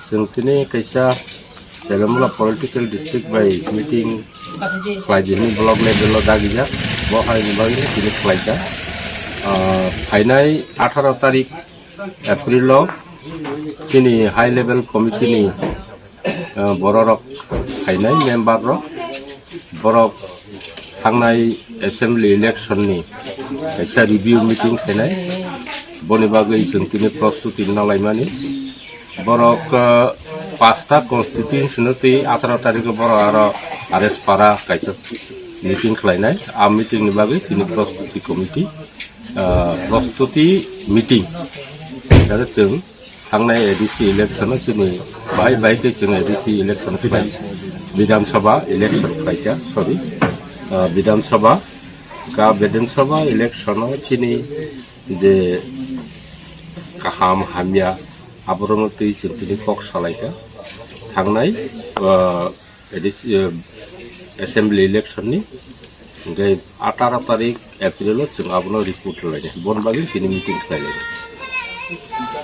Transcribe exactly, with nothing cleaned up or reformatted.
Chwng tini kaisa Telamula political district bai meeting khlai di hwnwi block level o dagijak. Bo haini bagwi tini khlaijak. Ah, phainai atharo tarik April o chini high level committee ni, ah, bororok phainai member rok. Borok thangnai assembly election ni kaisa review meeting khainai, boni bagwi chwng tini prostuti nalaimani. Borok, ah, pasta constituency no twi atharo tarikh o borok aro R S Para kaisa meeting khlainai. A meeting ni bagwi tini prostuti committee, ah, prostuti meeting. Aro chwng thangnai A D C election o chini bai bai khe chwng A D C election khlai, Bidhan Sabha election khlaikha, sorry, ah, Bidhan Sabha, ka Bidhan Sabha election o chini je kaham hamya aborokno twi chwng tini kok salaikha. Thangnai, ah, A D C, ah, assembly election ni hingke atharo tarik April o chwng abono report rwlainai, bon bagwi tini meeting khlainai.